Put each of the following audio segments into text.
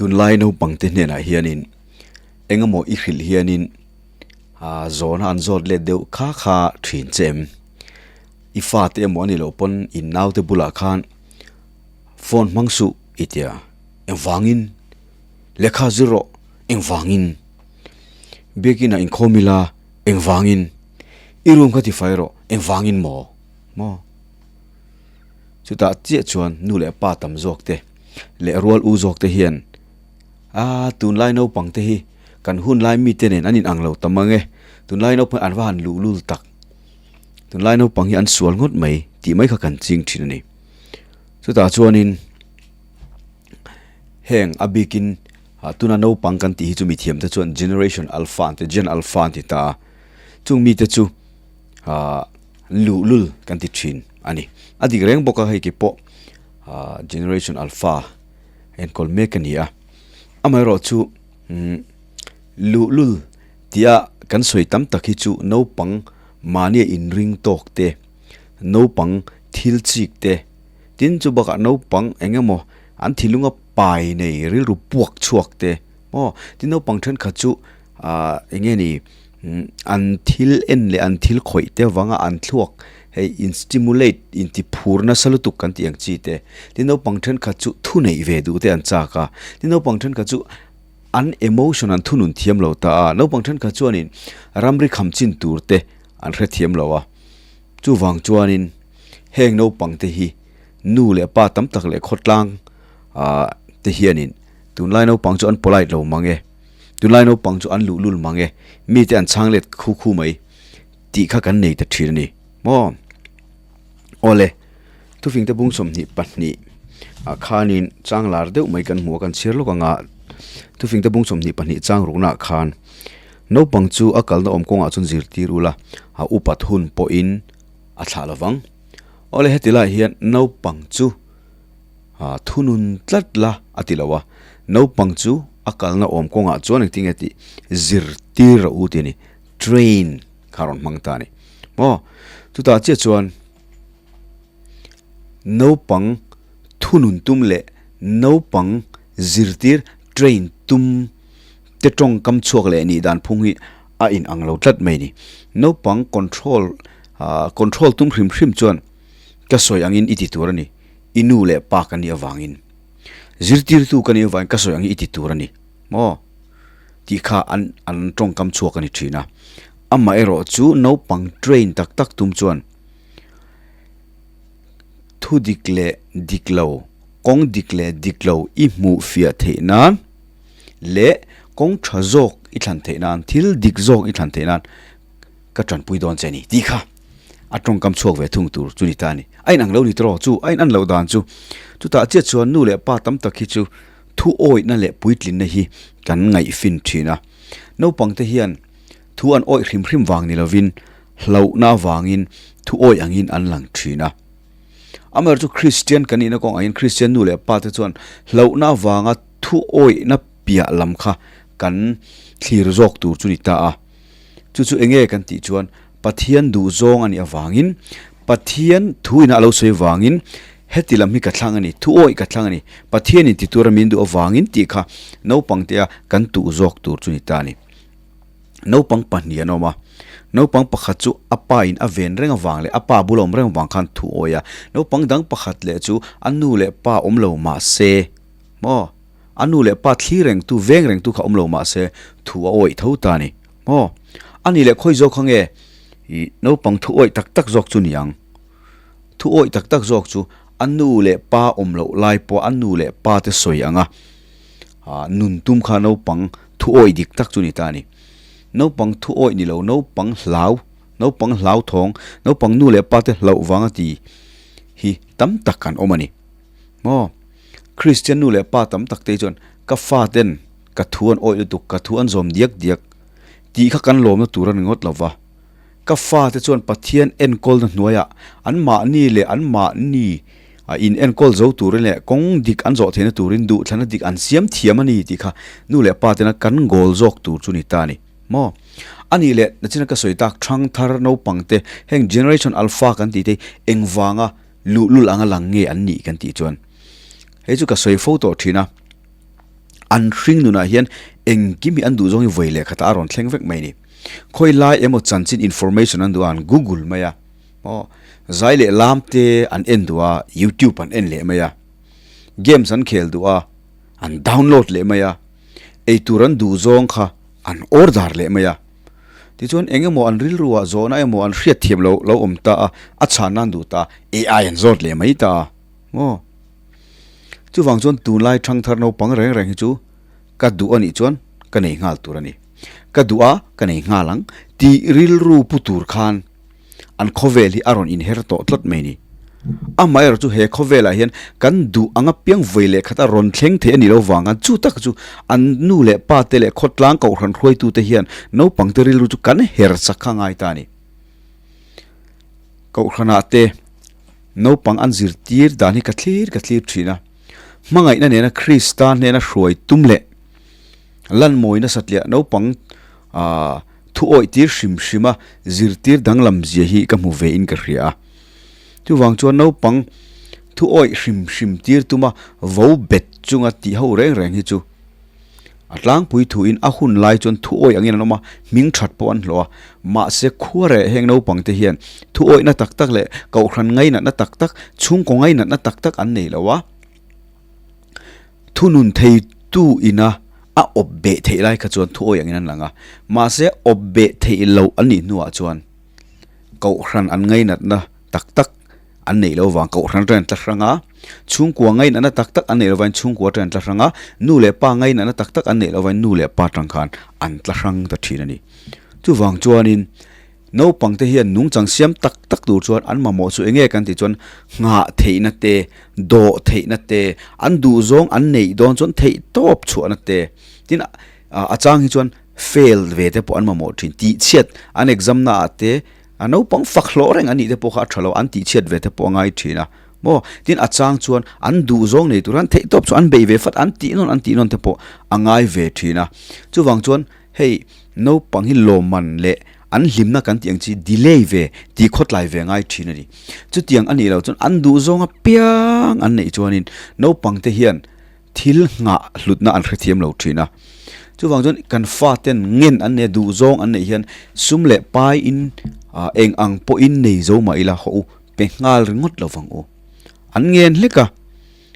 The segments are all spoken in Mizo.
Tunlai naupangte hnenah hianin engemaw i hrilh hianin ah zawhna an zawt let deuh kha kha thin che em? I fate emaw a nih loh pawn in naute bulah khan phone hmang suh i tia engvangin lehkha zir rawh engvangin biakinah inkhawm ila engvangin i room kha tifai rawh engvangin maw maw. Chutah chiah chuan nu leh pa tam zawk te leh rual u zawk te hian a tunlai naupang te hi kan hun lai mite nen an inang lo tam ang e, tunlai naupang hi an va han luhlul tak, tunlai naupang hi an sual ngawt mai tih mai kha kan ching thin a ni. Chutah chuanin heng a bikin tuna naupang kan tih hi chu mithiam te chuan generation alpha an ti gen alpha an ti ta a, chung mite chu ahh luhlul kan ti thin a ni. A dik reng bawk a hei ke pawh ahh generation alpha enkawl mek a ni a, amaherawh chu umm luhlul tia kan sawi tam tak hi chu naupang mahnia inring tawk te, naupang thil chik te, tin chu bakah naupang eng emaw an thinlunga pai nei rilru puak chhuak te maw tin naupang thenkhat chu ahh eng nge ni an thil en leh an thil khawih te avanga an thluak hei in stimulate in ti phur nasa lutuk kan tih ang chi te tin naupang thenkhat chu thu neih ve duh te an chak a tin naupang thenkhat chu an emotion an thunun thiam lo ta a naupang thenkhat chuanin ramri kham chin tur te an hrethiam lo a chuvang chuanin heng naupang te hi nu leh pa tam tak leh khawtlang ah te hianin tunlai naupang chu an polite lo mang e. Tunlai naupang chu an luhlul mang e, mite an chhang let khu khu mai tih kha kan nei ta thin a ni maw? Awle, thufingte bung 22 ah khanin chang lar deuh mai kan hmu a, kan chhiar lawk anga thufingte bung 22 chang ruknaah khan naupang chu a kalna awm kawngah chuan zirtir ula a upat hun pawhin a thlah lovang. Awle, heti lai hian naupang chu thunun tlat la a ti lo a, naupang chu a kalna awm kawngah chuan engtin nge tih zirtir rawh u tih a ni, train kha a rawn hmang ta a ni. Maw chutah chiah chuan naupang thunun tum leh naupang zirtir train tum te tawngkam chhuak leh nih dan phung hi a inang lo tlat mai a ni. Naupang control control tum hrim hrim chuan ka sawi angin i ti tur a ni. I nu leh pa ka nih avangin zirtirtu ka nih avangin ka sawi ang hi i ti tur a ni maw tih kha an an tawngkam chhuak a ni thin a, amaherawh chu naupang train tak tak tum chuan thu dik leh dik lo kawng dik leh dik lo i hmuh fiah theih nan leh kawng tha zawk i thlan theih nan thil dik zawk i thlan theih nan ka tanpui dawn che a ni tih kha a tawngkam chhuak ve thung tur chu ni ta a ni. A inang lo ni tawh chu a inan loh dan chu chutah chiah chuan nu leh pa tam tak hi chu thu awihna leh puitlinna hi kan ngaihfin thin a. Naupangte hian thu an awih hrim hrim vang ni lovin hlauhna avangin thu awih angin an lang thin a. Amaherawhchu Kristian kan nihna kawngah hian Kristian nu leh pa te chuan hlauhna avanga thu awihna piah lam kha kan thlir zawk tur chu ni ta a. Chu chu enge kan tih chuan Pathian duh zawng a nih avangin, Pathian thu ina a lo sawi avangin heti lam hi ka thlang a ni, thu awih ka thlang a ni, Pathianin ti tura min duh avangin tih kha naupangtea kan tuh zawk tur chu ni ta a ni. Naupang pahnih an awm a, naupang pakhat chu a pa in a ven reng avang leh a pa bula awm reng avang khan thu awih a, naupang dang pakhat leh chu a nu leh pa awm lo mah se maw? A nu leh pa thli rengtu, veng rengtu kha awm lo mah se thu a awih tho ta a ni. Maw? A nih leh khawi zawk kha nge i naupang thu awih tak tak zawk chu ni ang? Thu awih tak tak zawk chu a nu leh pa awm loh lai pawh a nu leh pa te sawi ang a, nun tum kha naupang thu awih dik tak chu ni ta a ni. Naupang thu awih ni lo, naupang hlau, naupang hlauthawng, naupang nu leh pa te hlauh vanga ti hi tam tak kan awm a ni. Maw? Kristian nu leh pa tam tak te chuan ka fa ten ka thu an awih lutuk, ka thu an zawm diak diak tih kha kan lawmna tur a ni ngawt lo va. Ka fa te chuan Pathian enkawlna hnuaiah an mahni leh an mahni in enkawl zo turin leh kawng dik an zawh theihna turin duhthlana dik an siam thiam a ni tih kha nu leh pa tena kan goal zawk tur chu ni ta a ni. Maw? A nih leh nachina ka sawi tak thangthar naupang te heng generation alpha kan tih te engvanga luhlul anga lang nge an nih kan tih chuan hei chu ka sawi fo tawh thin a. An hring nunah hian engkim hi an duh zawng hi vawi leh khatah a rawn thleng vek mai a ni. Khawi lai emaw chanchin information an duh a an google mai a, aw zai leh lam te an en duh a youtube an en leh mai a, games an khel duh a an download leh mai a, eitur an duh zawng kha an order leh mai a. Tichuan eng emaw an rilru ah zawhna emaw an hriat thiam lo lo awm ta a, a chhan nan duh ta a AI an zawt leh mai ta a maw. Chuvang chuan tunlai thangthar naupang reng reng hi chu ka duh a nih chuan ka nei nghal tur a ni. Ka duh a, ka nei nghal ang tih rilru pu tur khan an khawvel hi a rawn inher tawh tlat mai a ni. Amaherawhchu he khawvelah hian kan duh ang apiang vawi leh khat a rawn thleng thei a nih loh vang khan chu tak chu an nu leh pa te leh khawtlang kohhran hruaitute hian naupangte rilru chu kan her chak kha ngai ta a ni. Kohhranah te naupang an zirtir dan hi ka thlir ka thlir thin a, hmangaihna nena Krista hnena hruai tum leh lanmawi nasa tliah naupang ah thu awih tir hrim hrim a zirtir danglam zia hi ka hmu ve in ka hria a. Chuvang chuan naupang thu awih hrim hrim tir tuma vo bet chunga tih ho reng reng hi chu A tlangpui thuin a hun lai chuan thu awih angin an awm a, hming that pawh an hlawh a. Mahse khua reh heng naupang te hian thu awihna tak tak leh kohhran ngainatna tak tak, chhungkaw ngainatna tak tak an nei lo a. Thunun theitu ina a awp beh theih lai kha chuan thu awih angin an lang a. Mahse awp beh theih loh an nih hnuah chuan kohhran an ngainatna tak tak an neih loh vang kohhran atangin an tla hrang a, chhungkua ngainatna tak tak an neih loh vangin chhungkua atangin an tla hrang a, nu leh pa ngainatna tak tak an neih loh vangin nu leh pa atang khan an tla hrang ta thin a ni. Chuvang chuanin naupang te hian nungchang siam tak tak tur chuan an mamawh chu enge kan tih chuan nghah theihna te, dawh theihna te, an duhzawng an neih dawn chuan theih tawp chhuahna te, tin a chang hi chuan fail ve te pawh an mamawh thin, tihchhiat an exam naah te, A naupang fak hlawh reng a nih te pawh kha a tha lo, an tihchhiat ve te pawh a ngai thin a maw? Tin, a chang chuan an duh zawng nei tur an theih tawp chu an bei ve fat, an tih nawn an tih nawn te pawh a ngai ve thin a. Chuvang chuan hei naupang hi lawmman leh an hlimna kan tih ang chi delay ve, tih khawtlai ve ngai thin a ni. Chutiang a nih loh chuan an duh zawng apiang an neih chuanin naupang te hian Thil nghah hlutna an hrethiam lo thin a. Chuvang chuan kan faten ngen an nei a, duhzawng an neih hian sum leh pai in eng ang pawhin nei zo mah ila haw u, pe nghal ringawt lo vang u. An ngen hlek a,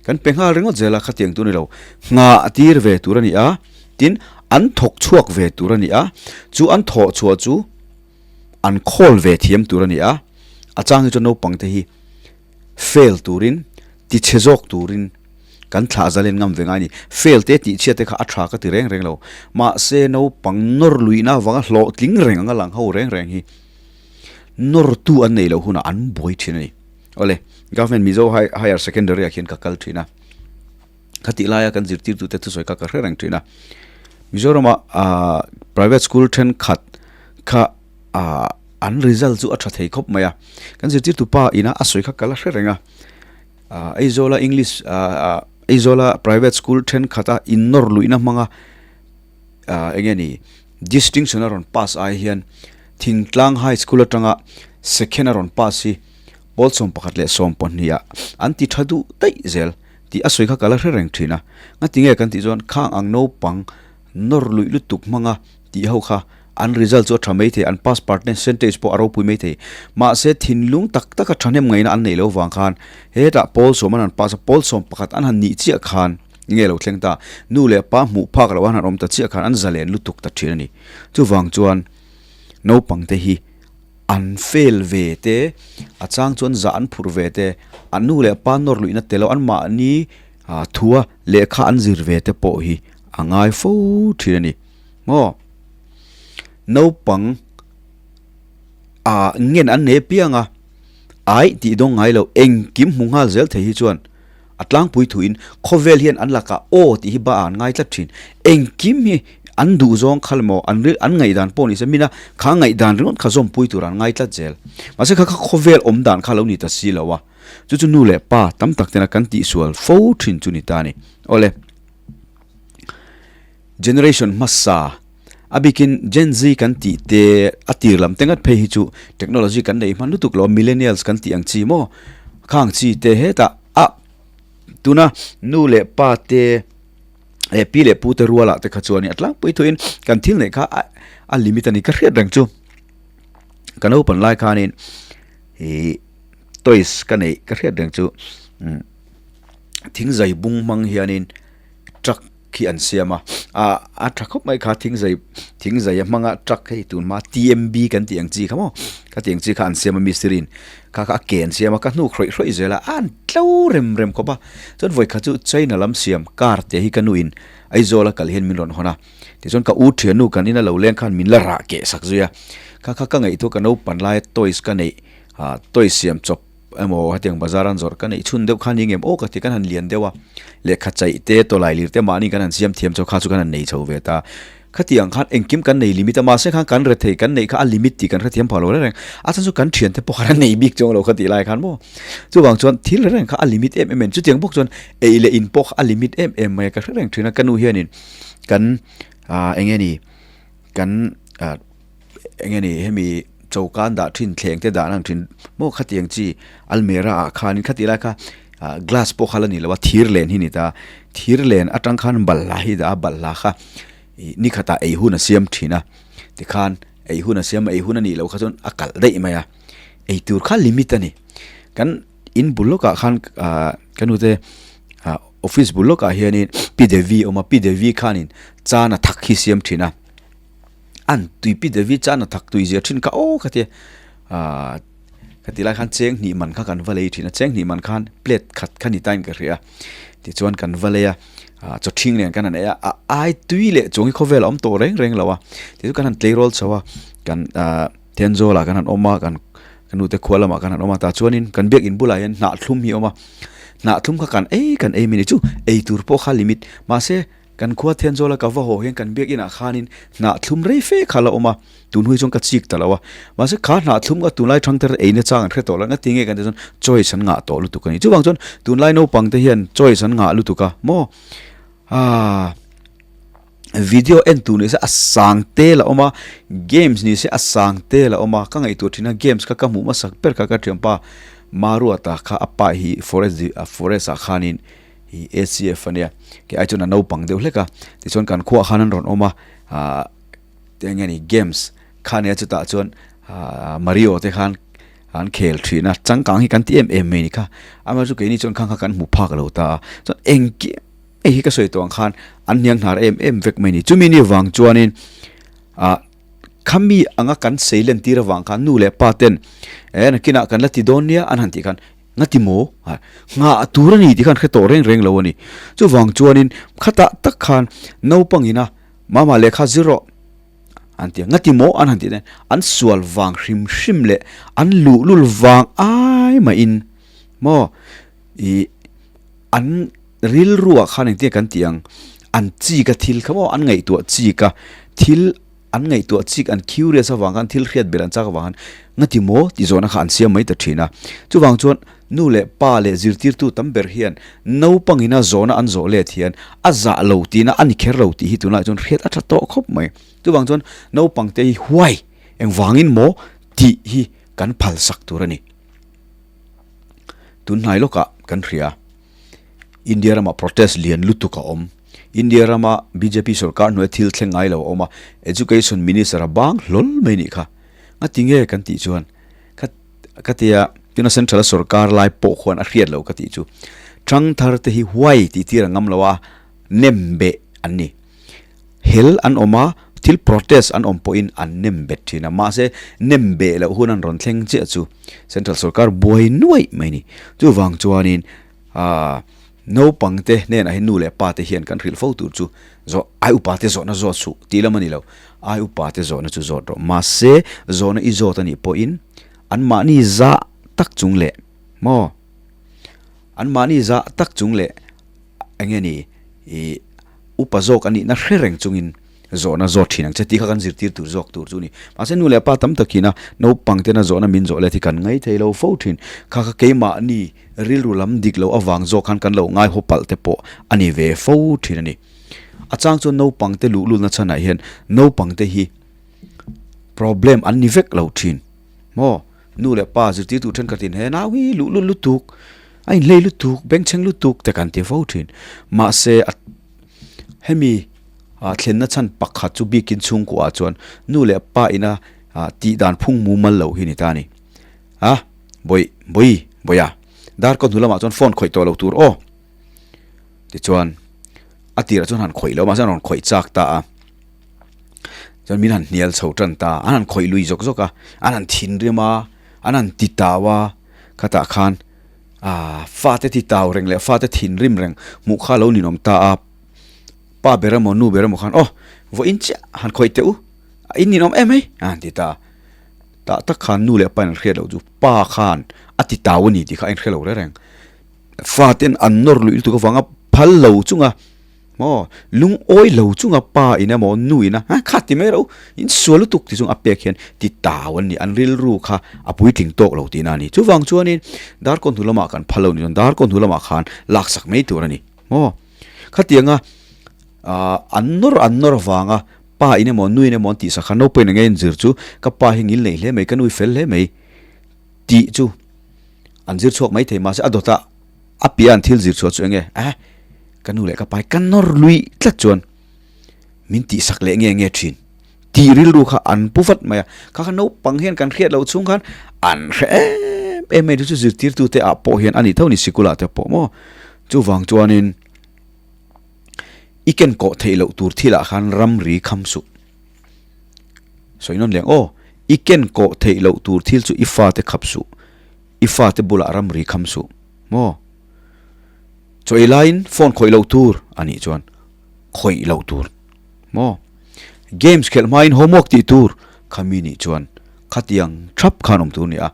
kan pe nghal ringawt zel a, khatiang tur a ni lo. Nghah tir ve tur a ni a, tin an thawk chhuak ve tur a ni a, chu an thawh chhuah chu an khawl ve thiam tur a ni a, a chang hi chuan naupang te hi fail turin, tichhe zawk turin kan thlah zalen ngam ve ngai a ni. Fail te tihchhiat te kha a tha ka ti reng reng lo. Mahse naupang nawr luihna avanga hlawhtling reng anga lang ho reng reng hi nawrtu an neih loh hunah an buai thin a ni. Awle, Government Mizo Higher Secondary ah khian ka kal thin a. Khatih laia kan zirtirtute thusawi kha ka hre reng thin a. Mizorama private school thenkhat kha ah an result chu a tha thei khawp mai a kan zirtirtu pa ina a sawi kha ka la hre reng a ah Aizawla English ah Aizawla private school thenkhat a in nawr luihna hmanga ah eng nge ni distinction a rawn pass ai hian thingtlang high school atanga second a rawn pass hi pawl 11 leh 12 ah an ti tha duh daih zel tih a sawi kha ka la hre reng thin a ngatinge kan tih chuan khang ang naupang nawr luih lutuk hmanga tih ho kha An result chu a tha mai thei, an pass percentage pawh a ropui mai thei. Mahse, thinlung tak taka thahnem ngaihna an neih loh vang khan hetah pawl sawm an han pass a, pawl sawm pakhat an han nih chiah khan nge lo thleng ta, nu leh pa hmuh phak loh an han awm ta chiah khan an zalen lutuk ta thin a ni. Chuvang chuan naupangte hi an fail ve te, a chang chuan zah an phurh ve te, an nu leh pa nawr luihna tel lo, anmahni thua lehkha an zir ve te pawh hi a ngai fo thin a ni. Maw? Naupang ah ngen an nei apiang a, ai tih dawng ngai lo, engkim hmu nghal zel thei hi chuan a tlangpui thuin khawvel hian an lakah aw tih hi ba ah an ngai tlat thin. Engkim hi an duh zawng kha maw an ril an ngaihdan pawh ni se mina kha ngaihdan ringawt kha zawmpui tur an ngai tlat zel. Mahse kha kha khawvel awm dan kha lo ni ta si lo a, chu chu nu leh pa tam tak tena kan tihsual fo thin chu ni ta a ni. Awle. Generation hmasa, a bikin Gen Z kan tih te a tir lam te ngat phei hi chu technology kan nei hman lutuk lo, millennials kan tih ang chi maw khang chi te hetah a tuna nu leh pa te Eh pi leh pu te rualah te kha chuan a tlangpui thuin kan thil neih kha a limit a ni ka hriat reng chu. Ka naupan lai khanin ih toys ka neih ka hriat reng chu umm thingzai bung hmang hianin truck khi an siam a ah a tha khawp mai kha thingzai thingzai a hmanga truck hei tun hma T_M_B kan tih ang chi kha maw khati ang chi kha an siam a mistiri in kha kha a ke an siam a ka hnuk hrawih hrawih zel a a an tlo rem rem khawp a chuan vawikhat chu China lam siam car te hi ka nu in Aizawl a kal hian min rawn hawn a tichuan ka u thiannu kan ina lo leng khan min la rah keh sak zui a kha kha ka ngaihtuah ka naupan laia toys ka neih ah toys siam chawp emaw hetiang bazar an zawrh ka neih chhun deuh kha ni ngem aw ka ti kan han lian deuh a lehkha chaih te tawlai lir te mahni kan han siam thiam chho kha chu kan han nei chho ve ta khatiang khan engkim kan nei limit a mahse khan kan rethei kan neih kha a limit tih kan hrethiam phah lo reng reng a chhan chu kan thian te pawh khan an nei bik chuang lo kha tih lai khan maw chuvang chuan thil reng kha a limit em em a ni chutiang bawk chuan ei leh in pawh kha a limit em em mai a ka hre reng thin a ka nu hianin kan ah eng nge ni kan ah. Eng nge ni hemi choka an dah thin thleng te dah na ang thin maw khatiang chi almera ah khanin khati lai kha ah glass pawh kha la ni lo a thir len hi ni ta thir len atang khan balhla hi dah a balhla kha ih ni khatah ei hun a siam thin a tikhan ei hun a siam a ei hun a nih loh kha chuan a kalh daih mai a ei tur kha limit a ni kan in bul lawkah khan ah ka nu te ah office bul lawkah hianin pi devi a awm a pi devi khanin chana thak hi siam thin a. An tuipi David chuan a thak tui zia thin kha aw ka ti a, aaa ka ti lai khan cheng hnih man kha kan va lei thin a, cheng hnih man khan plate khat kha ni tain ka hria a, tichuan kan va lei a, aaa chaw thing nen kan han ei a, a ai tui leh chuang hi khawvel a awm tawh reng reng lo a, tichuan kan han tleirawl chho a, kan aaa Thenzawl ah kan han awm a, kan ka nu te khua lamah kan han awm a, tah chuanin kan biakin bulah hian hnah thlum hi a awm a, hnah thlum kha kan ei kan ei mai ni chu ei tur pawh kha limit mahse Kan khua Thenzawl a ka va haw hian kan biakinah khanin hnah thlum rei fe kha la awm a, tun hui chuan ka chik ta lo a. Mahse kha hnah thlum kha tunlai thangthar eina chang an hre tawh lo, ngati nge kan tih chuan choice an ngah tawh lutuk a ni. Chuvang chuan tunlai naupang te hian choice an ngah lutuk a maw? Aaa video en tur ni se a sang te la awm a, games ni se a sang te la awm a, ka ngaihtuah thin a games kha ka hmuh hmasak ber kha ka thianpa Maruata kha a pa hi forest forest ah khanin Hi ACF a nia, kei ai chuan a naupang deuh hlek a, tichuan kan khuaah khan an rawn awm a, ahh eng nge ni games kha nia chutah chuan ahh Mario te khan an khel thin a, changkang hi kan ti em em mai ni kha, amaherawhchu chu keini chuan khang kha kan hmu phak lo ta a, chuan engkim hei hi ka sawi tawh ang khan an hniang hnar em em vek mai ni, chumi ni vang chuanin ahh khami anga kan sei len tir avang khan nu leh pa ten eh nakinah kan la ti dawn nia an han tih khan Ngati maw? Nghah tur a ni tih khan hre tawh reng reng lo a ni. Chuvang chuanin khatah tak khan naupangin a mama lehkha zir rawh an ti a, ngati maw an han tih nen an sual vang hrim hrim leh an luhlul vang ai mahin maw ih an rilruah khan engtin kan tih ang an chik a thil kha maw an ngaihtuah chik a thil An ngaihtuah chik, an curious avang khan thil hriat belh an chak avang khan ngati maw tih zawhna kha an siam mai ta thin a. Chuvang chuan nu leh pa leh zirtirtu tam ber hian naupangina zawhna an zawh let hian a zah lo tihna a ni kher lo tih hi tunlaiah chuan hriat a tha tawh khawp mai. Chuvang chuan naupangte hi huai engvangin maw tih hi kan phalsak tur a ni. Tunhnai lawkah kan hria. India ramah protest lian lutuk a awm. India rama bjp sorkar hnuaia thil thleng ngai lo a awm a, Education Minister a bang hlawl mai nih kha. Ngati nge kan tih chuan kha ka tia tuna Central a sorkar lai pawh khuan a hriat loh ka tih chu. Thangthar te hi huai tih tir a ngam lo a, nem beh an ni. Hel an awm a, thil protest an awm pawhin an nem bet thin a, mahse nem beh loh hun an rawn thleng chiah chu Central sorkar buai nuaih mai ni. Chuvang chuanin aah naupang te hnenah hian nu leh pa te hian kan hrilh fo tur chu zawh ai upa te zawhna zawt suh tih lam a ni lo, ai upa te zawhna chu zawt rawh. Mahse zawhna i zawt a nih pawhin anmahni zah tak chung leh maw anmahni zah tak chung leh eng nge ni ih upa zawk a nihna hre reng chungin zawhna zawt thin ang che tih kha kan zirtir tur zawk tur chu a ni. Mahse nu leh pa tam takin a naupang tena zawhna min zawh let hi kan ngai thei lo fo thin. Kha kha keimahni rilru lam dik loh avang zawk khan kan lo ngai haw palh te pawh a ni ve fo thin a ni. A chang chuan naupang te luhlulna chhanah hian naupang te hi problem an ni vek lo thin maw? Nu leh pa zirtirtu thenkhatin he nau hi luhlul lutuk, a inhlei lutuk, bengchheng lutuk te kan ti fo thin. Mahse a. Hemi thlenna chhan pakhat chu bikin chhungkuah chuan nu leh pa ina tih dan phung mumal lo hi ni ta a ni. A, Bawih, Bawi, Bawia, darkaw hnu lamah chuan phone khawih tawh lo tur aw. Tichuan a tirah chuan han khawih lo mahse an rawn khawih chak ta a. Chuan min han hnial chho tan ta, an han khawih lui zawk zawk a, an han thinrim a, an han ti tau a, khatah khan aaa fate ti tau reng leh fate thinrim reng hmuh kha lo ninawm ta a, pa ber emaw nu ber emaw khan aw vawiin chiah han khawih teh u, in ninawm em mai a han ti ta a, tah tak khan nu leh pa in an hriat loh chu pa khan a ti tau a ni tih kha a inhre lo reng reng, faten an nawr luih lutuk avanga phal lo chunga. Maw? Lungawi lo chunga pa in emaw nu in a, ha kha ti mai ro, in sual lutuk ti chung a pek hian ti tau an ni, an rilru kha a puitling tawk lo tihna a ni. Chuvang chuanin darkaw hnu lamah kan phal lo ni chuan darkaw hnu lamah khan laksak mai tur a ni. Maw? Khatianga ah an nawr an nawr avanga pa in emaw nu in emaw an tihsak khan naupangin enge inzir chu ka pa hi ngil nei hle mai, ka nu hi fel hle mai tih chu an zir chhuak mai thei mahse a dawtah A piah an thil zir chhuah chu enge? Eh, ka nu leh ka pai ka nawr lui tlat chuan min tihsak leh nge nge thin. Tih rilru kha an pu vat mai a. Kha kha naupang hian kan hriat loh chhung khan an hre em em mai chu zirtirtu te ah pawh hian a nih tho ni sikul ah te pawh maw. Chuvang chuanin i ken kawh theih loh tur thil ah khan ramri kham suh. Sawi nawn leng aw, i ken kawh theih loh tur thil chu i fate khap suh. I fate bulah ramri kham suh maw? Chaw ei laiin phone khawih loh tur a nih chuan khawih loh tur maw? Games khelh hmain homework tih tur khami nih chuan khatiang thap khan awm tur a ni a,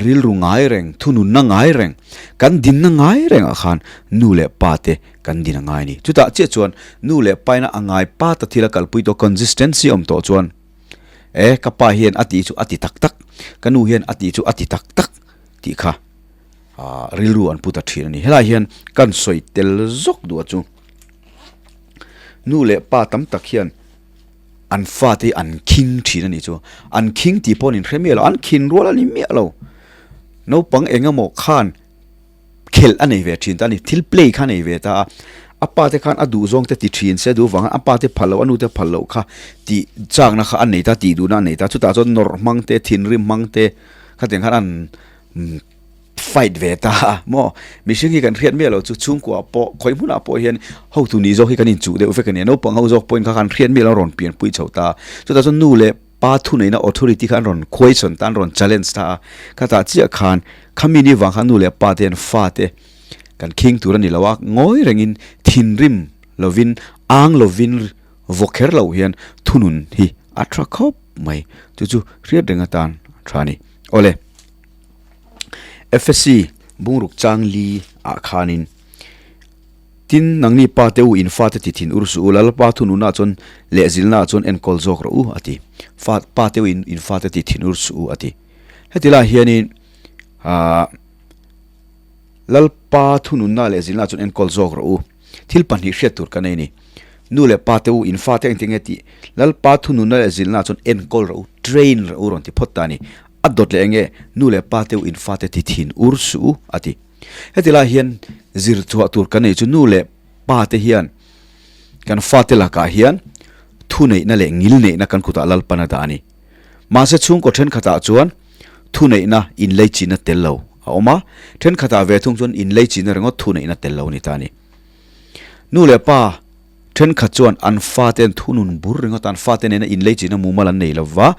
rilru ngai reng, thununna ngai reng, kan dinna ngai rengah khan nu leh pa te kan din a ngai a ni. Chutah chiah chuan nu leh paina a ngai pa ta thil a kalpui tawh consistency awm tawh chuan E, ka pa hian a tih chu a ti tak tak, ka nu hian a tih chu a ti tak tak tih kha rilru an pu ta thin a ni. Helai hian kan sawi tel zawk duh a chu nu leh pa tam tak hian an fate hi an khing thin a nih chu. An khing tih pawh an inhre miah lo, an khin rual a ni miah lo. Naupang eng emaw khan khelh a nei ve thin ta a ni, thil play kha a nei ve ta a, a pa te khan a duh zawng te ti thin se duh vang a pa te phal loh a nu te phal loh kha tih chakna kha a nei ta tih duhna a nei ta chutah chuan nawrh hmang te thinrim hmang te khatiang khan an fight ve ta a maw mihring hi kan hriat miah loh chu chhungkua pawh khawi hmunah pawh hian hotu ni zawk hi kan inchuh deuh vek a ni a naupang ho zawk pawhin kha khan hriat miah loh a rawn pianpui chho ta chutah chuan nu leh Pa thuneihna authority kha an rawn question ta, an rawn challenge ta a, khatah chiah khan khami ni vang khan nu leh pa te an fate kan khing tur a ni lo a, ngawi rengin thinrim lovin ang lovin vaw kher loh hian thunun hi a tha khawp mai, chu chu hriat reng atan a tha a ni. Awle, FSC bungruk chang li ah khanin. Tin, nangni pa te u in fate ti thin ur suh u, Lalpa thununah chuan leh zilnaah chuan enkawl zawk rawh u, a ti. Fa, pa te u in in fate ti thin ur suh u, a ti. Heti lai hianin, aah, Lalpa thununna leh zilnaah chuan enkawl zawk rawh u. Thil pahnih hriat tur kan nei a ni. Nu leh pa te u in fate engtin nge tih? Lalpa thununna leh zilnaah chuan enkawl rawh u, train rawh u rawn ti phawt ta a ni. A dawt leh enge? Nu leh pa te u in fate ti thin ur suh u, a ti. Heti lai hian zir chhuah tur kan nei chu nu leh pa te hian kan fate lakah hian thuneihna leh ngilneihna kan kutah Lalpan a dah a ni. Mahse chhungkaw thenkhatah chuan thuneihna inleichina tel lo a awm a, thenkhatah ve thung chuan inleichina ringawt thuneihna tel lo a ni ta a ni. Nu leh pa Thenkhat chuan an fate an thunun bur ringawt a, an fate nena inleichina mumal an nei lo va,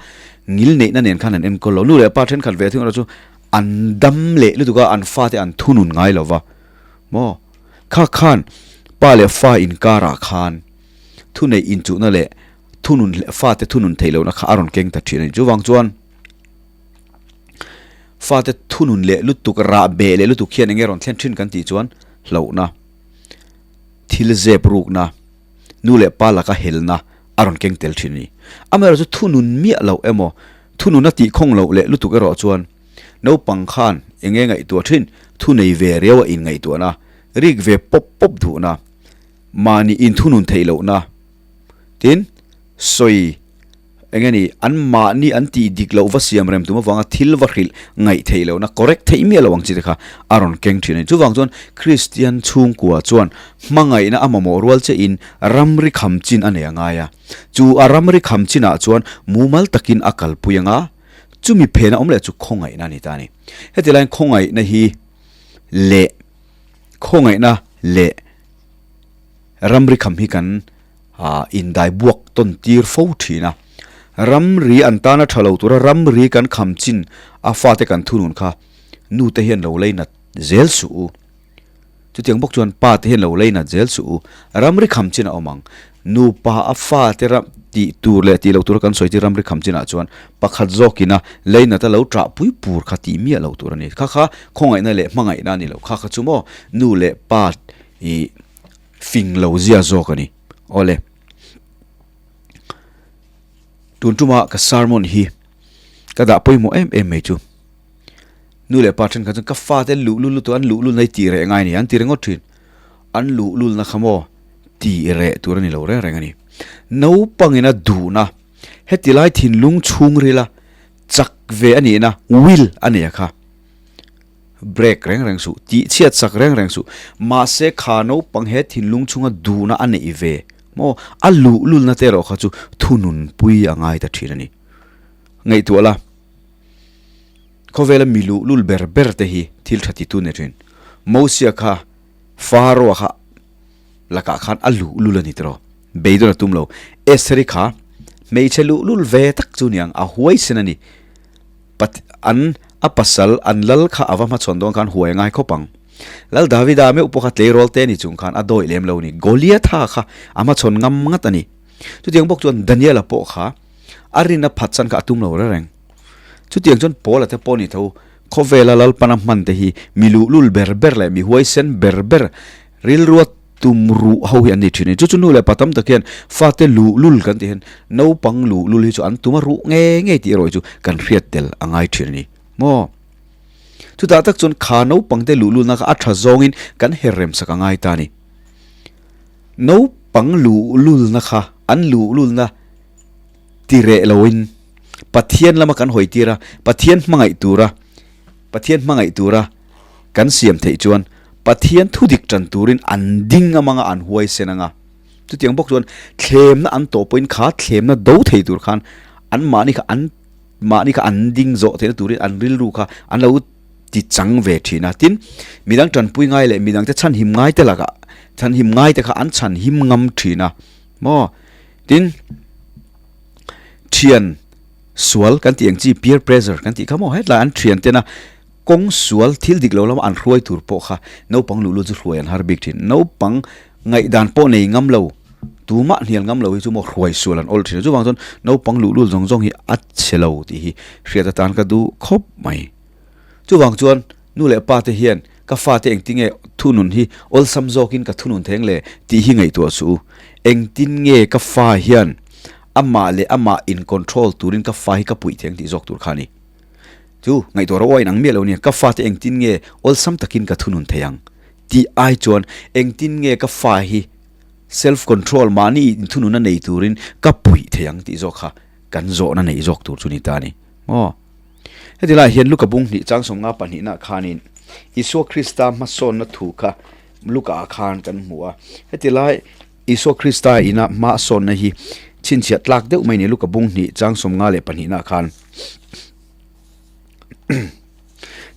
ngilneihna nen khan an enkawl lo. Nu leh pa thenkhat ve thung erawh chu an dam leh lutuk a, an fate an thunun ngai lo va. Maw? Kha khan pa leh fa inkarah khan thuneih inchuhna leh thunun leh fate thunun theih lohna kha a rawn keng ta thin a ni. Chuvang chuan fate thunun leh lutuk, rah beh leh lutuk hian enge rawn thlen thin kan tih chuan hlauhna. Thil zep rukna, nu leh pa laka helna a rawn keng tel thin a ni. Amaherawhchu thunun miah loh emaw, thunun a tihkhawng loh leh lutuk erawh chuan naupang khan eng nge ngaihtuah thin, thu nei ve riau a inngaihtuahna, rik ve pawp pawp duhna, mahni inthunun theih lohna, tin, sawi. Eng nge ni, an mahni an tih dik loh va siam rem tum avanga thil va hrilh ngaih theih lohna, correct theih miah lo ang chi te kha a rawn keng thin a ni. Chuvang chuan Kristian chhungkua chuan hmangaihna a mamawh rual che in ramri kham chin a nei a ngai a. Chu a ramri kham chinah chuan mumal takin a kalpui ang a, chumi phena awm leh chu khawngaihna a ni ta a ni. Heti laiin khawngaihna hi leh khawngaihna leh ramri kham hi kan indai buak tawn tir fo thin a. Ramri an tana tha lo tura ramri kan kham chin a fate kan thunun kha nu te hian lo lei nat zel suh u. Chutiang bawk chuan pa te hian lo lei nat zel suh u. Ramri kham chin a awm ang. Nupa a fate ram tih tur leh tih loh tura kan sawi chu ramri kham chinah chuan pakhat zawkin a lei nat a lo ṭah pui pur kha tih miah lo tur a ni. Kha kha khawngaihna leh hmangaihna a ni lo. Kha kha chu maw nu leh pa ih Fing lo zia zawk a ni. Awle. Tun tuma ka sermon hi ka dah pawimawh em em mai chu. Nu leh pa thenkhat chuan ka fate luhlul lutuk an luhlul na hi tih reh ngai a ni an ti ringawt thin. An luhlul na kha maw tih reh tur a ni lo reng reng a ni. Naupangin a duhna heti lai thinlung chhungrila chak ve a nihna will a nei a kha. Break reng reng suh, tih chhiat sak reng reng suh. Mahse kha naupang he thinlung chhunga duhna a neih ve maw? A luhlulna te erawh kha chu thununpui a ngai ta thin a ni. Ngaihtuah la, khawvela mi luhlul ber ber te hi thil tha titu ni thin. Mosia kha Pharaoh-a kha lakah khan a luhlul a ni tiraw? Beidawn a tum lo. Estheri kha hmeichhe luhlul ve tak chu niang, a huaisen a ni. Pat an a pasal an lal kha a va hmachhawn dawn khan huai a ngai khawp ang. Lal Davida meuh pawh kha tleirawl te ni chung khan a dawih lem lo ni. Goliatha kha a hmachhawn ngam ngat a ni. Chutiang bawk chuan Daniela pawh kha a rinna phatsan kha a tum lo reng reng. Chutiang chuan Paula te pawh ni tho khawvela Lalpana hman te hi mi luhlul ber ber leh mi huaisen ber ber rilrua Tum ruh ho hi an ni thin a ni. Chu chu nu leh pa tam tak hian fate luhlul kan tih hian naupang luhlul hi chu an tum a ruh nge nge tih erawh hi chu kan hriat tel a ngai thin a ni maw? Chutah tak chuan kha naupang te luhlulna kha a tha zawngin kan her rem sak a ngai ta a ni. Naupang luhlulna kha an luhlulna ti reh loin Pathian lama kan hawi tir a, Pathian hmangaih tura Pathian hmangaih tura kan siam theih chuan Pathian thu dik tan turin an ding a mang a, an huaisen ang a. Chutiang bawk chuan thlemna an tawh pawhin kha thlemna do thei tur khan an mahni kha an mahni kha an ding zawh theihna turin an rilru kha an lo ti chang ve thin a. Tin, midang tanpui ngai leh midangte chhanhim ngai te lakah chhanhim ngai te kha an chhanhim ngam thin a maw? Tin, thian sual kan tih ang chi peer pressure kan tih kha maw hetlai an thian tena Kawng sual thil dik lo lama an hruai tur pawh kha naupang luh lut chu hruai an har bik thin. Naupang ngaihdan pawh nei ngam lo, tumah hnial ngam lo hi chu maw hruai sual an awl thin a. Chuvang chuan naupang luh lut zawng zawng hi a chhe lo tih hi hriat atan ka duh khawp mai. Chuvang chuan nu leh pa te hian ka fate engtin nge thunun hi awlsam zawkin ka thunun theng le tih hi ngaihtuah suh u. Engtin nge ka fa hian amah leh amah in control turin ka fa hi ka puih theng tih zawk tur kha a ni. Chu, ngaihtuah rawh aw inang miah lo nia, ka fate engtin nge awlsam takin ka thunun thei ang? tih ai chuan engtin nge ka fa hi self control mahni inthunun a nei turin ka puih thei ang tih zawk kha kan zawhna neih zawk tur chu ni ta a ni. Maw? Heti lai hian Luka bung hnih chang sawmnga pahnihna khanin Isua Krista hmasawnna thu kha Luka ah khan kan hmu a. Heti lai Isua Krista ina hmasawnna hi chhinchhiah tlak deuh mai a ni Luka bung hnih chang sawmnga leh pahnihna khan.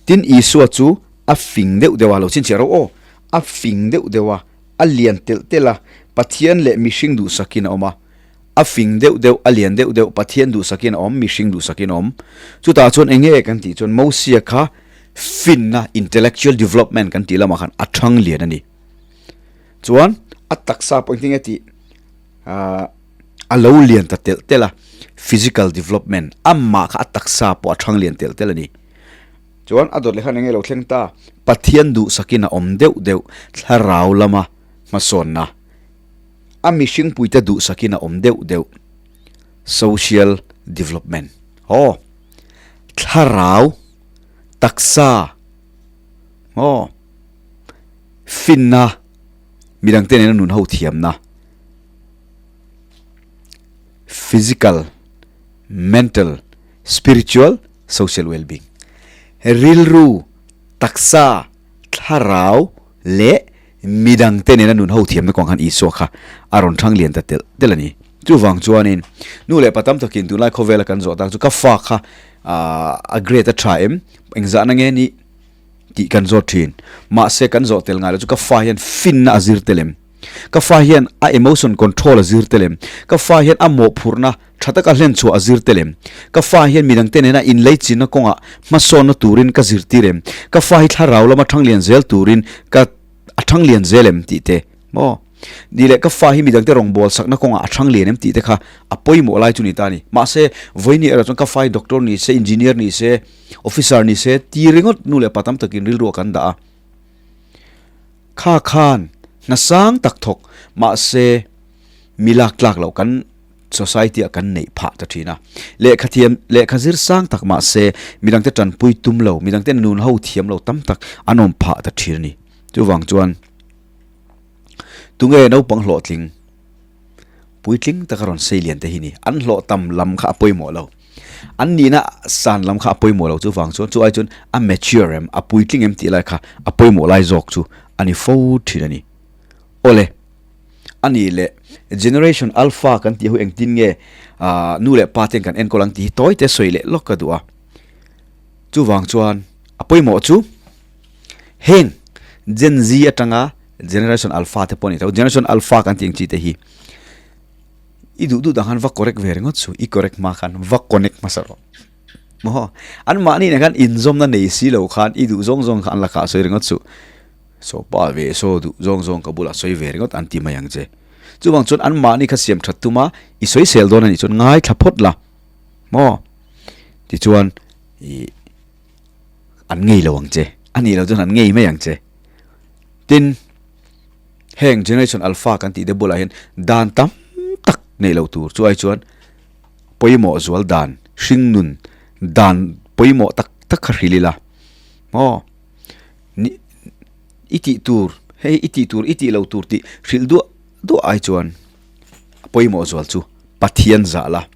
Tin, Isua chu a fing deuh deuh a, lo chhinchhiah ro aw, a fing deuh deuh a, a lian telh telh a, Pathian leh mihring duhsakin a awm a. A fing deuh deuh, a lian deuh deuh, Pathian duhsakin a awm, mihring duhsakin a awm. Chutah chuan eng nge kan tih chuan Mosia kha finna, intellectual development kan tih lamah khan a thang lian a ni. Chuan a taksa pawh engtin nge tih? Ahh. A lo lian ta telh telh a, physical development, amah kha a taksa pawh a thang lian telh telh a ni. Chuan a dawt leh khan eng nge lo thleng ta? Pathian duhsakin a awm deuh deuh, thlarau lama hmasawnna, a mihringpuite duhsakin a awm deuh deuh, social development. Aw, thlarau, taksa, aw, finna, midangte nena nun ho thiamna. Physical, Mental, Spiritual, Social Well-being. Rilru, taksa, thlarau leh midangte nena nun ho thiamna kawng khan Isua kha a rawn thang lian ta telh telh a ni. Chuvang chuanin nu leh pa tam takin tunlai khawvela kan zawh tak chu ka fa kha a grade a tha em, engzahna nge ni tih kan zawt thin. Mahse kan zawh tel ngai lo chu ka fa hian finna a zir tel em? Ka fa hian a emotion control a zir tel em? Ka fa hian a mawhphurhna tha taka hlen chhuah a zir tel em? Ka fa hian midangte nena inleichinna kawngah hmasawnna turin ka zirtir em? Ka fa hi thlarau lama thanglian zel turin ka a thanglian zel em tih te maw? Ni leh ka fa hi midangte rawngbâwl sakna kawngah a thanglian em tih te kha a pawimawh lai chu ni ta a ni. Mahse, vawiin erawh chuan ka fa hi doctor ni se, engineer ni se, Officer ni se ti ringawt nu leh pa tam takin rilru a kan dah a. Kha khan hna sang tak thawk mahse mi lak tlak loh kan society ah kan neih phah ta thin a. Lehkha thiam lehkha zir sang tak mahse midangte tanpui tum lo midangte nun ho thiam lo tam tak an awm phah ta thin a ni. Chuvang chuan tunge naupang hlawhtling Puitling taka rawn sei lian te hi ni. An hlawh tam lam kha a pawimawh lo. An nihna san lam kha a pawimawh lo chuvang chuan chu ai chuan a mature em, a puitling em tih lai kha a pawimawh lai zawk chu a ni fo thin a ni. Awle, a nih leh Generation Alpha kan tih ho engtin nge nu leh pa ten kan enkawl ang tih hi tawi te sawi leh lawk ka duh a. Chuvang chuan a pawimawh chu heng Gen Z atanga Generation Alpha te pawh a ni tho. Generation Alpha kan tih ang chi te hi i duh duh dang khan va correct ve ringawt chu i correct hma khan va connect hmasa rawh. Maw? An mahni nen khan inzawmna nei si lo khan i duh zawng zawng kha an lakah sawi ringawt chu saw pa ve saw duh zawng zawng ka bulah sawi ve ringawt an ti mai ang che. Chuvang chuan an mahni kha siam that tum a i sawi sel dawn a nih chuan ngaithla phawt la. Maw? Tichuan i an ngei lo ang che. A nih loh chuan an ngei mai ang che. Tin, heng Generation Alpha kan tih te bulah hian dan tam tak neih loh tur chu ai chuan pawimawh zual dan, hringnun dan pawimawh tak tak kha hrilh ila maw? Ni i tih tur, hei i tih tur i tih loh tur tih hrilh duah duah ai chuan pawimawh zual chu Pathian zah la,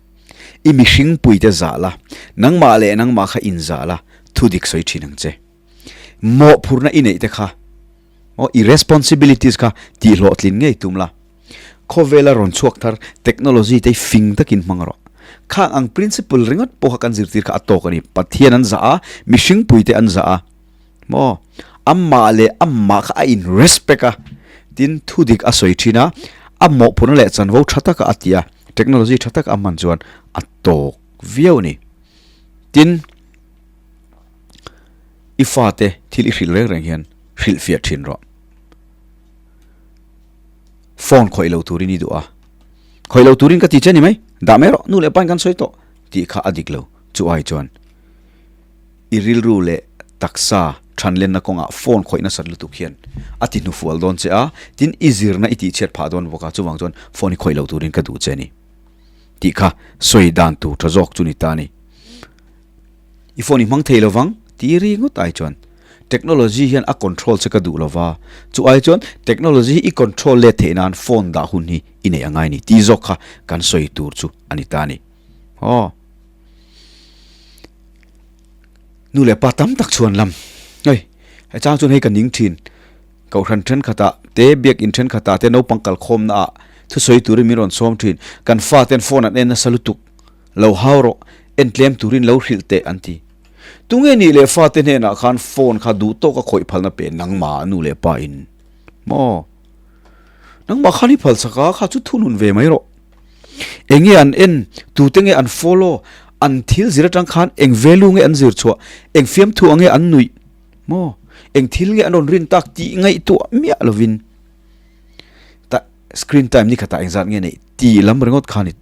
i mihringpuite zah la, nangmah leh nangmah kha inzah la, thudik sawi thin ang che. Mawhphurhna i neih te kha aw i responsibilities kha tih hlawhtlin ngei tum la. Khawvela rawn chhuak thar technology te hi fing takin hmang rawh. Khang ang principle ringawt pawh kha kan zirtir kha a tawk a ni. Pathian an zah a, mihring puite an zah a. Maw? Amah leh amah kha a in respect a, tin thudik a sawi thin a, a mawhphurhna leh chanvo tha taka a ti a, technology tha taka a hman chuan a tawk viau a ni. Tin. I fate thil i hrilh reng reng hian hrilh fiah thin rawh. Phone khawih lo turin i duh a, khawih lo turin ka ti che ni mai, dah mai rawh, nu leh pain kan sawi tawh tih kha a dik lo. Chu ai chuan i rilru leh taksa thanlenna kawngah phone khawih nasat lutuk hian a ti hnufual dawn che a, tin i zirna i tihchhiat phah dawn bawk a, chuvang chuan phone i khawih lo turin ka duh che ni tih kha sawi dan tur tha zawk chu ni ta a ni. I phone i hmang thei lo vang tih ri ngawt ai chuan technology hian a control che ka duh lo va, chu ai chuan technology hi i control let theih nan phone dah hun hi i neih a ngai ni tih zawk kha kan sawi tur chu a ni ta a ni. Aw. Nu leh pa tam tak chhuan lam hei he chang chuan hei ka ning thin kohhran thenkhatah te biakin thenkhatah te naupang kalkhawmna ah thusawi turin min rawn sawm thin kan faten phone an en nasa lutuk. Lo hau rawh, en tlem turin lo hrilh teh an ti. Tunge nih leh fate hnenah khan phone kha duh tawka khawih phalna pe nangmah nu leh pa in maw? Nangmah khan i phal chak a, kha chu thunun ve mai rawh. Enge an en, tute nge an follow, an thil zir atang khan eng value nge an zir chhuah, eng fiamthu ang nge an nuih maw? Eng thil nge an rawn rin tak tih ngaihtuah miah lovin ta screen time ni khatah engzat nge neih tih lam ringawt khan i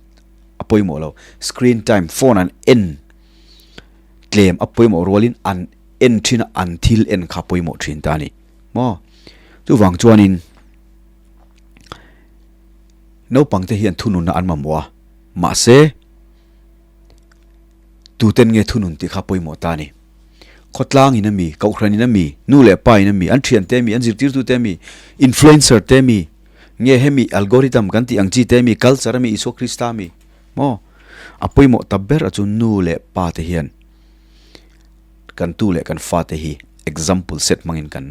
a pawimawh lo. Screen time, phone an en tlem a pawimawh rualin an en thin a, an thil en kha pawimawh thin ta a ni. Maw? Chuvang chuanin naupangte hian thununna an mamawh a, mahse tuten nge thunun tih kha pawimawh ta a ni. Khawtlangin a mi, kohhranin a mi, nu leh pain a mi, an thiante a mi, an zirtirtute a mi, influencer te a mi, Nge hemi algorithm kan tih ang chi te mi culture ami Isua Krista ami maw? A pawimawh ta ber a chu nu leh pa te hian kan tu leh kan fate hi example set hmangin kan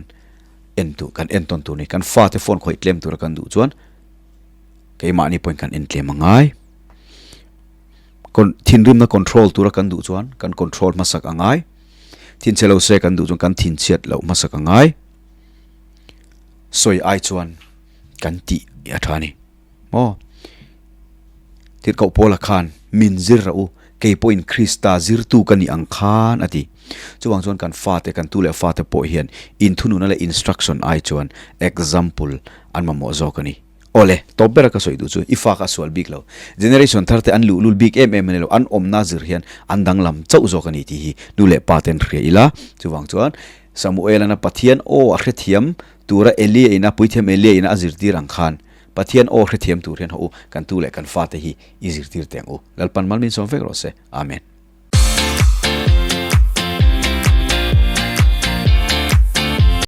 en tur kan entawn tur a ni. Kan fate phone khawih tlem tura kan duh chuan keimahni pawhin kan en tlem a ngai. Thinrimna control tura kan duh chuan kan control hmasak a ngai. Thinchhe lo se kan duh chuan kan thinchhiat loh hmasak a ngai. Sawi ai chuan kan tih a tha a ni. Maw? Tirhkoh Paula khan, Min zir rah u, kei pawhin Krista zirtu ka nih ang khan, a ti. Chuvang chuan kan fate, kan tu leh fate pawh hian inthununa leh instruction ai chuan example an mamawh zawk a ni. Awle, tawp bera ka sawi duh chu i fa kha a sual bik lo. Generation thar te an luhlul bik em em a ni lo, an awmna zir hian an danglam chauh zawk a ni tih hi nu leh pa ten hria ila. Chuvang chuan Samuel-ana Pathian aw a hrethiam tura Elia ina puithiam Elia ina a zirtir ang khan Pathian aw hrethiam tur hian haw u, kan tu leh kan fate hi i zirtir teh ang u. Lalpan mal min sawm vek rawh se. Amen.